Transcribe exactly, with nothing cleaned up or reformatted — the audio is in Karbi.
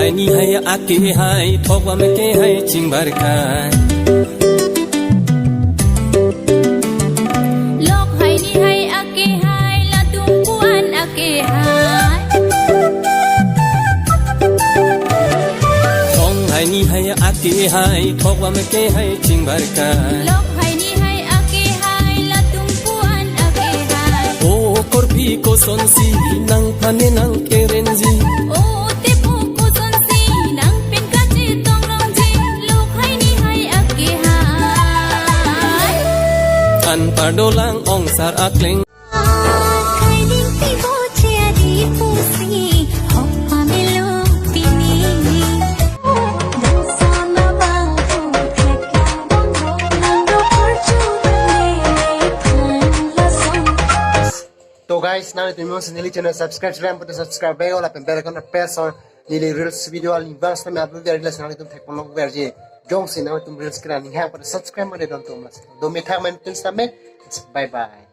Ni hai ake hai, thok bam ke hai chingbar kai. Lok hai ni hai ake hai, latum pu-an ake hai. Thong hai ni hai ake hai, thok bam ke hai chingbar kai. Lok hai ni hai ake hai, latum pu-an ake hai. O korpi kosonsi nangphan ne nangkerenji. O tepo kosonsi nangphan kachetong longji. Lok hai ni hai ake hai. Anpardolang ongsar akleng. Khai ding ti bo che adi pusi, hok pamelo pini. Dang son abang tu thek abang bo nang do kerju bele than lason. To guys, nangtum mo neli channel subscribe ram pute subscribe bego lapen bell icon press on. Neli reels video along bang sitame upload video reels nangtum thek ponlong verji. Jongsi nangtum reels kran ning hang pute subscribe mane don tum las. Do me thak men tun sitame. Bye bye.